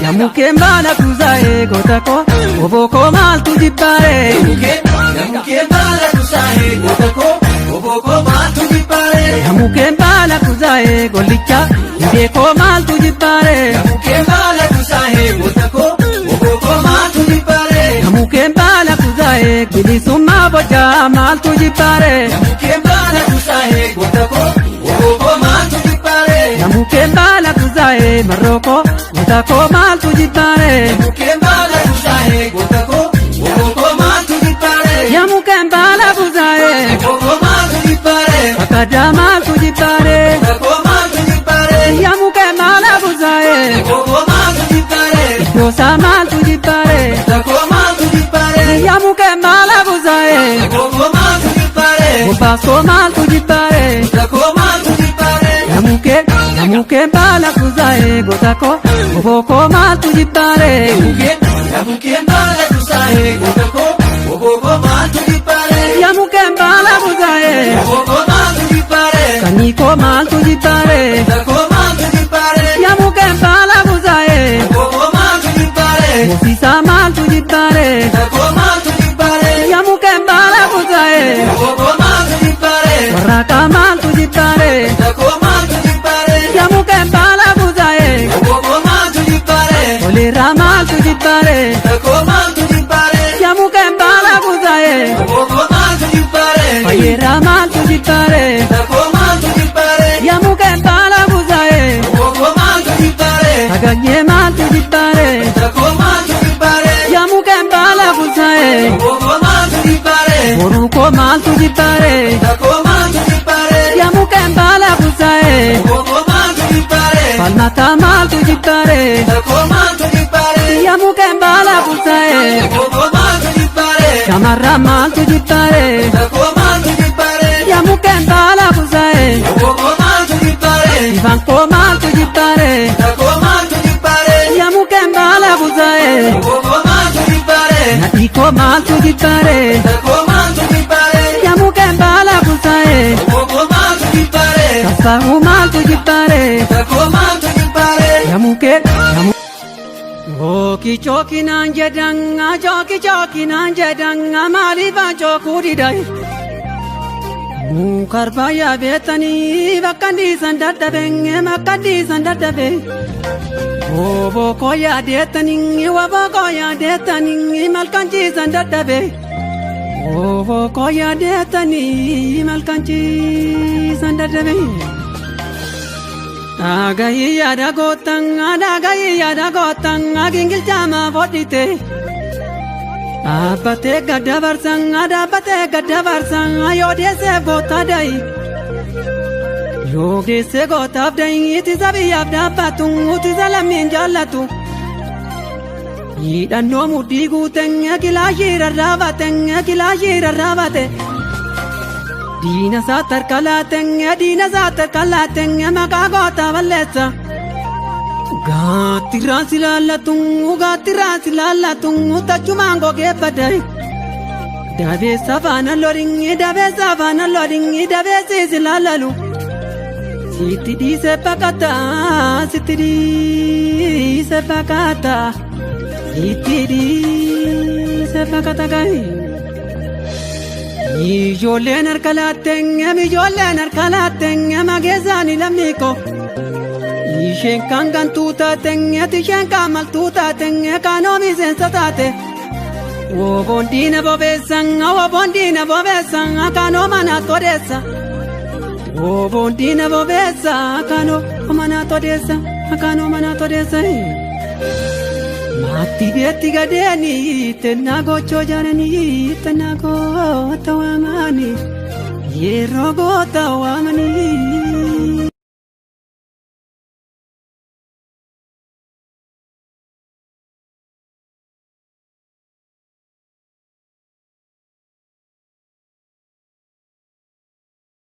Yamukeen baala kuusaa'ee goota koo obbo koo maaltu jibbaaree? Yamukeen baala kuusaa'ee goota koo obbo koo maaltu jibbaaree? Yamukeen baala kuusaa'ee gollicha hundee koo maaltu jibbaaree? Yamukeen baala kuusaa'ee goota koo obbo koo maaltu jibbaaree? Yamukeen baala kuusaa'ee bilisummaa bocaa maaltu jibbaaree? Yamukeen baala kuusaa'ee goota koo obbo koo maaltu jibbaaree? Yamukeen baala kuusaa'ee marroo koo goota koo maaltu jibbaaree? Yamukeen baala kuusaa'ee goota koo obbo koo maaltu jibbaaree? Yamukeen baala kuusaa'ee Obbo koo maaltu jibbaaree? fakkadaa maaltu jibbaaree? Goota koo maaltu jibbaaree? Yamukeen baala kuusaa'ee Obbo koo maaltu jibbaaree? iddoosaa maaltu jibbaaree? Goota koo maaltu jibbaaree? Yamukeen baala kuusaa'ee Obbo koo maaltu jibbaaree? bobbaasoo maaltu jibbaaree? Goota koo maaltu jibbaaree? Yamukeen yamukeen baala kuusaa'ee goota koo obbo koo maaltu jibbaaree? Yamukeen baala kuusaa'ee goota koo obbo koo maaltu jibbaaree? Yamukeen baala kuusaa'ee Obbo koo maaltu jibbaaree? sanyii koo maaltu jibbaaree? Goota koo maaltu jibbaaree? Yamukeen baala kuusaa'ee Obbo koo maaltu jibbaaree? moosisaa maaltu jibbaaree? Goota koo maaltu jibbaaree? Yamukeen baala kuusaa'ee Obbo koo maaltu jibbaaree? warraaqaa maaltu jibbaaree? Goota koo maaltu jibbaaree? Yamukeen baala kuusaa'ee Obbo koo maaltu jibbaaree? toleeraa maaltu jibbaaree? Goota koo maaltu jibbaaree? Yamukeen baala kuusaa'ee Obbo koo maaltu jibbaaree? fayyeeraa maaltu jibbaaree? Goota koo maaltu jibbaaree? Yamukeen baala kuusaa'ee Obbo koo maaltu jibbaaree? saganyee maaltu jibbaaree? Goota koo maaltu jibbaaree? Yamukeen baala kuusaa'ee Obbo koo maaltu jibbaaree? boruu koo maaltu jibbaaree? Goota koo maaltu jibbaaree? Yamukeen baala kuusaa'ee Obbo koo maaltu jibbaaree? falmataa maaltu jibbaaree? Goota koo maaltu jibbaaree? Yamukeen baala kuusaa'ee Obbo koo maaltu jibbaaree? shamarran maaltu jibbaaree? Goota koo maaltu jibbaaree? Yamukeen baala kuusaa'ee Obbo koo maaltu jibbaaree? ifaan koo maaltu jibbaaree? Goota koo maaltu jibbaaree? Yamukeen baala kuusaa'ee Obbo koo maaltu jibbaaree? nadhii koo maaltu jibbaaree? Goota koo maaltu jibbaaree? Yamukeen baala kuusaa'ee Obbo koo maaltu jibbaaree? sassaa'uu maaltu jibbaaree? Goota koo maaltu jibbaaree? Yamukeen yamu. Ooki chookinaan jedhan chooki chookinaan jedhan maaliifaan chookuu didaye? Mukarba yaabeetanii bakka dhiisan dadhabeen bakka dhiisan dadhabe. Obbo koo yaadeetanii waboo koo yaadeetanii malkan ciisan dadhabe. Obbo koo yaadeetanii malkan ciisan dadhabe. Dhagahii yaada gootan dhagahii yaada gootan gingilchaamaa fodhite. Dhaabbatee gadda barsan dhaabbatee gadda barsan yoo deessee goota da'i. Yoo geesse gootaaf da'i ittisa biyyaaf dhaabbatu ittisa lammiin jaallatu. Hidhannoo mudhii guuteen kilaashii rarraabate kilaashii rarraabate. Diina isaa tarka laateen diina isaa tarka laateen maqaa gootaa balleessa. Gaattiraan si laallatu gaattiraan si laallatu tachumaan gogee baddaye. Dabeessa faana loringi dabeessa faana loringi dabeessi si laallalu. Sitti dhiise baqata sitti dhiise baqata sitti dhiise baqata gahi. Ijoolleen harka laateen ijoolleen harka laateen mageessaani lammii koo. Isheen kan gantuu taateen isheen kan maltuu taateen kan oomiseensa taate. Woboon diina bobeessan woboon diina bobeessan kan oomana todeessa. Woboon diina bobeessa kan oomana todeessa kan oomana todeessa. Maatti beetti gadeeni tennaa gochoo jaananii tennaa goota waamanii yeroo goota waamanii.